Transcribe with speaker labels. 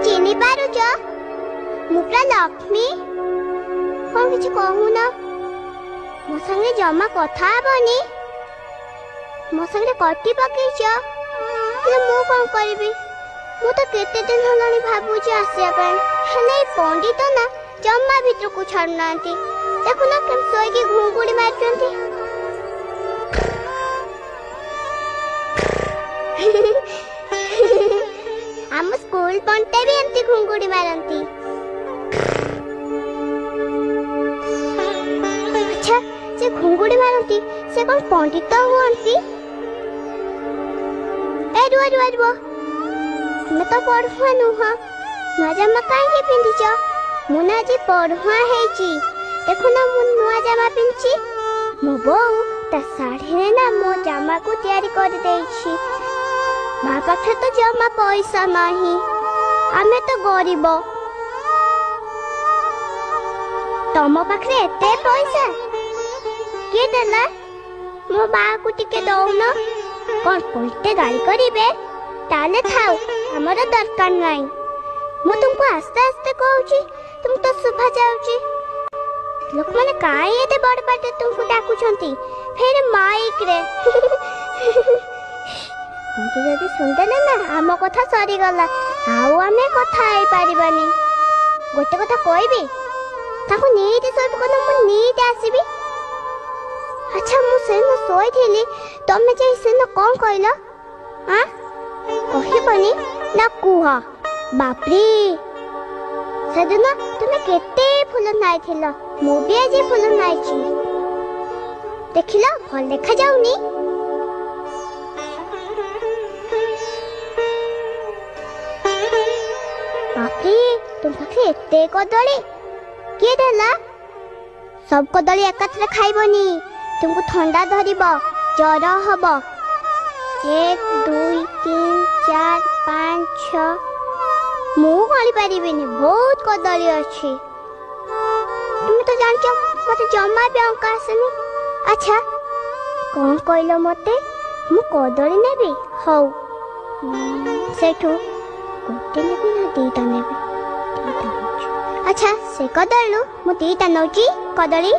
Speaker 1: ଚିହ୍ନି ପାରୁଛ? ମୁଁ ପୁରା ଲକ୍ଷ୍ମୀ। କଣ କିଛି କହୁନ? ମୋ ସାଙ୍ଗରେ ଜମା କଥା ହବନି? ମୋ ସାଙ୍ଗରେ କଟି ପକେଇଛ। ହେଲେ ମୁଁ କଣ କରିବି? ମୁଁ ତ କେତେ ଦିନ ହେଲାଣି ଭାବୁଛି ଆସିବା ପାଇଁ, ହେଲେ ଏଇ ପଣ୍ଡିତ ନା ଜମା ଭିତରକୁ ଛାଡୁନାହାନ୍ତି। ଦେଖୁନ କେମିତି ଶୋଇକି ଘୁଙ୍ଗୁଡି ମାରୁଛନ୍ତି। ଆମ ସ୍କୁଲ ପଣ୍ଡିତ ବି ଏମିତି ଘୁଙ୍ଗୁଡି ମାରନ୍ତି। ଆଚ୍ଛା, ସେ ଘୁଙ୍ଗୁଡି ମାରନ୍ତି, ସେ କଣ ପଣ୍ଡିତ ହୁଅନ୍ତି? ଏ ରୁହ ରୁହ ରୁହ, ତୁମେ ତ ପଢୁଆ ନୁହଁ, ନୂଆ ଜାମା କାହିଁକି ପିନ୍ଧିଛ? ମୁଁ ନା ଆଜି ପଢୁଆ ହେଇଛି। ଦେଖୁନ, ମୁଁ ନୂଆ ଜାମା ପିନ୍ଧିଛି। ମୋ ବୋଉ ତା ଶାଢ଼ୀରେ ନା ମୋ ଜାମାକୁ ତିଆରି କରିଦେଇଛି। ମା ପାଖରେ ତ ଜମା ପଇସା ନାହିଁ, ଆମେ ତ ଗରିବ। ତମ ପାଖରେ ଏତେ ପଇସା କିଏ ଦେଲା? ମୋ ମାକୁ ଟିକେ ଦଉନ। କଣ ପଇତେ ଗାଳି କରିବେ? ତାହେଲେ ଥାଉ, ଆମର ଦରକାର ନାହିଁ। ମୁଁ ତୁମକୁ ଆସ୍ତେ ଆସ୍ତେ କହୁଛି, ତୁମକୁ ତ ଶୁଭା ଯାଉଛି। ଲୋକମାନେ କାହିଁ ଏତେ ବଡ ପାଟିରେ ତୁମକୁ ଡାକୁଛନ୍ତି, ଫେର ମାଇକରେ? ଏମିତି ଯଦି ଶୁଣିଦେଲେ ନା, ଆମ କଥା ସରିଗଲା, ଆଉ ଆମେ କଥା ହେଇପାରିବାନି। ଗୋଟେ କଥା କହିବି, ତାଙ୍କୁ ନିଟ୍ ଶୋଇପକାନ୍ତୁ, ମୁଁ ନିଟ୍ ଆସିବି। ଆଚ୍ଛା, ମୁଁ ସେଦିନ ଶୋଇଥିଲି, ତମେ ଯାଇ ସେଦିନ କଣ କହିଲ? ଆଁ, କହିବନି ନା କୁହ? ବାପରେ, ସେଦିନ ତୁମେ କେତେ ଫୁଲ ନାଇଥିଲ। ମୁଁ ବି ଆଜି ଫୁଲ ନାଇଛି, ଦେଖିଲ, ଭଲ ଦେଖାଯାଉନି? ବାପରେ, ତୁମ ପାଖରେ ଏତେ କଦଳୀ କିଏ ଦେଲା? ସବୁ କଦଳୀ ଏକାଥରେ ଖାଇବନି, ତୁମକୁ ଥଣ୍ଡା ଧରିବ, ଜ୍ୱର ହବ। 1, 2, 3, 4, 5, 6, ମୁଁ ଗଣି ପାରିବିନି, ବହୁତ କଦଳୀ ଅଛି। ତୁମେ ତ ଜାଣିଛ ମତେ ଜମା ବି ଅଙ୍କ ଆସେନି। ଆଚ୍ଛା, କଣ କହିଲ ମତେ? ମୁଁ କଦଳୀ ନେବି? ହଉ, ସେଇଠୁ ଗୋଟେ ନେବି ନା ଦିଟା ନେବି? ଦିଟା ନେଉଛି। ଆଚ୍ଛା, ସେ କଦଳୀରୁ ମୁଁ ଦିଟା ନେଉଛି କଦଳୀ।